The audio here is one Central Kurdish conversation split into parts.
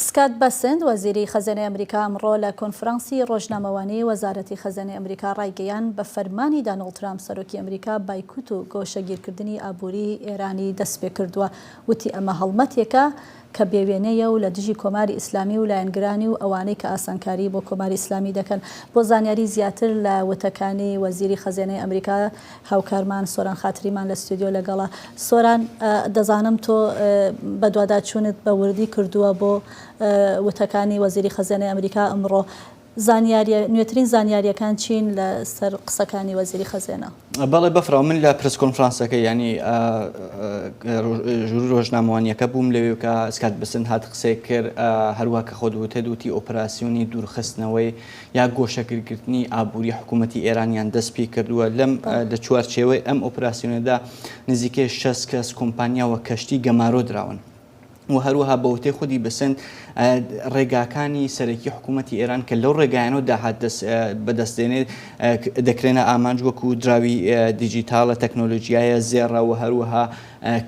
سکات بەسنت، وەزیری خەزێنەی ئەمریکا ئەمڕۆ لە کۆنفرانسی ڕۆژنامەوانیی وەزارەتی خەزێنەی ئەمریکا ڕایگەیاند، بە فەرمانی دانۆڵد ترامپ سەرۆکی ئەمریکا بایکوت و گۆشەگیرکردنی ئابووریی ئێرانی دەستپێکردووە، وتی ئەمە هەڵمەتێکە کە بێوێنەیە و لە دژی کۆماری ئیسلامی و لایەنگرانی و ئەوانەی کە ئاسانکاری بۆ کۆماری ئیسلامی دەکەن. بۆ زانیاری زیاتر لە وتەکانی وەزیری خەزێنەی ئەمریکا هاوکارمان سۆران خاتریمان لە ستۆدیۆ لەگەڵە. سۆران دەزانم تۆ بەدواداچوونت بە وردی کردووە بۆ وتەکانی وەزیری خەزێنەی ئەمریکا ئەمڕۆ. زانیاریە نوێترین زانیاریەکان چین لە سەر قسەکانی وەزیری خەزێنە؟ بەڵێ بەفراو من لە پرس کۆنفرانسەکە یانی ژووری ڕۆژنامەوانیەکە بووم لەوێ کە سکات بسنت هات قسەی کرد هەروە کە خۆت وتت وتی ئۆپراسیۆنی دوورخستنەوەی یا گۆشەگرگرتنی ئابووری حکوومەتی ئێرانیان دەست پێ کردووە لەم لە چوارچێوەی ئەم ئۆپراسیۆنەدا نزیکەی 6 کەس کۆمپانیا و کەشتی گەمارۆ دراون. و هەروەها بە وتەی خودی بسنت ڕێگاکانی سەرەکی حکوومەتی ئێران کە لەو ڕێگایانەوە داهات بەدەست دێنێت دەکرێنە ئامانج وەکو دراوی دیجیتاڵە تەکنۆلۆژیایە زێڕە و هەروەها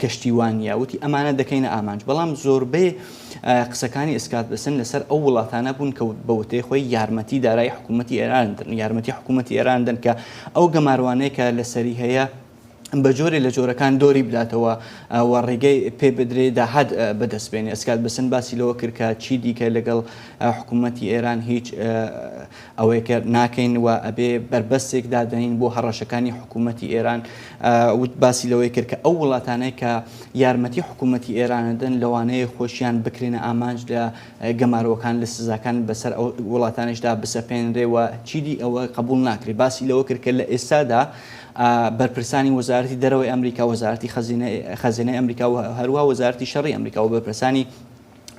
کەشتیوانیە وتی ئەمانە دەکەینە ئامانج بەڵام زۆربەی قسەکانی ئسکات بسن لەسەر ئەو وڵاتانە بوون کە بە وتەی خۆی یارمەتی دارایی حکوومەتی ئێران یارمەتی حکوومەتی ئێران دەن کە ئەو گەماروانەی کە لەسەری هەیە بە جۆرێ لە جۆرەکان دۆری بداتەوە و ڕێگەی پێ بدرێ داهات بەدەست بێنێ. ئسکات بسن باسی لەوە کرد کە چی دیکە لەگەڵ حکوومەتی ئێران هیچ ئەوەیەکە ناکەین و ئەبێ بەربەستێک دادەنین بۆ هەڕەشەکانی حکوومەتی ئێران وت باسی لەوەی کرد کە ئەو وڵاتانەی کە یارمەتی حکوومەتی ئێرانەدەن لەوانەیە خۆشیان بکرێنە ئامانج لە گەمارۆکان لە سزاکان بەسەر ئەو وڵاتانیشدا بسەپێنرێ و چیدی ئەوە قبوڵ ناکرێ. باسی لەوە کرد کە لە ئێستادا بەرپرسانی وەزارەتی دەرەوەی ئەمریکا، وەزارەتی خەزێنەی ئەمریکا و هەروەها وەزارەتی شەڕی ئەمریکا و بەرپرسانی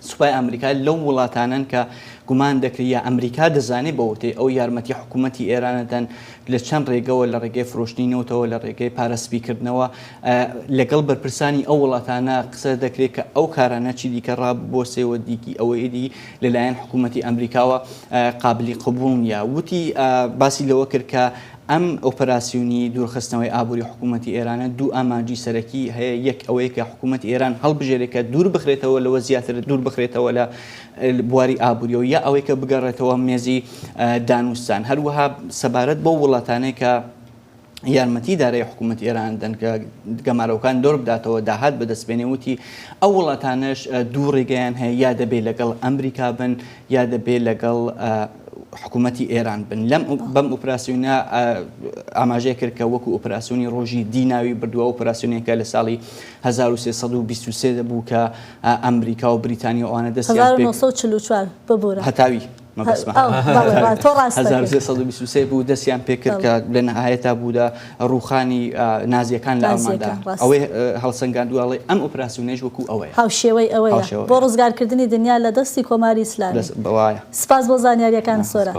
سوپای ئەمریکا لەو وڵاتانەن کە گومان دەکرێت یا ئەمریکا دەزانێت بە وتەی ئەو یارمەتی حکوومەتی ئێرانەدەن لە چەند ڕێگەوە لە ڕێگەی فرۆشتنی نەوتەوە لە ڕێگەی پارە سپیکردنەوە لەگەڵ بەرپرسانی ئەو وڵاتانە قسە دەکرێت کە ئەو کارانە چی دیکە ڕاببۆسێ و دیکی ئەوە ئیدی لەلایەن حکوومەتی ئەمریکاوە قابلی قبوڵ نییە وتی باسی لەوە کرد کە ئەم ئۆپەراسیۆنی دوورخستنەوەی ئابووری حکوومەتی ئێرانە دوو ئامانجی سەرەکی هەیە، یەک ئەوەیە کە حکوومەتی ئێران هەڵبژێرێ کە دوور بخرێتەوە لەوە زیاتر دوور بخرێتەوە لە بواری ئابووریەوە یا ئەوەی کە بگەڕێتەوە مێزی دانوستان. هەروەها سەبارەت بەو وڵاتانەی کە یارمەتی دارایی حکوومەتی ئێران دەن کە گەمارۆکان دۆر بداتەوە داهات بەدەست بێنێ وتی ئەو وڵاتانەش دوو ڕێگەیان هەیە یا دەبێ لەگەڵ ئەمریکا بن یا دەبێ لەگەڵ حکوومەتی ئێران بن لەم بەم ئۆپراسیۆنە ئاماژەی کرد کە وەکو ئۆپراسیۆنی ڕۆژی دی ناوی بردووە ئۆپراسیۆنێکە لە ساڵی 1323 دەبوو کە ئەمریکا و بریتانیا ئەوانە دەستیان پێ 1944 ببورە هەتاوی مەبەستمە تۆ ڕاست 1323 بوو دەستیان پێکرد کە لە نهایەتا بوودە ڕووخانی نازیەکان لە ئەڵماندا ئەوەی هەڵسەنگاندووە ئەڵێ ئەم ئۆپراسیۆنەیش وەکو ئەوەیە. هاوشێوەی ئەوەیە بۆ ڕزگارکردنی دنیا لە دەستی کۆماری ئیسلامی. سپاس بۆ زانیاریەکانت سۆران.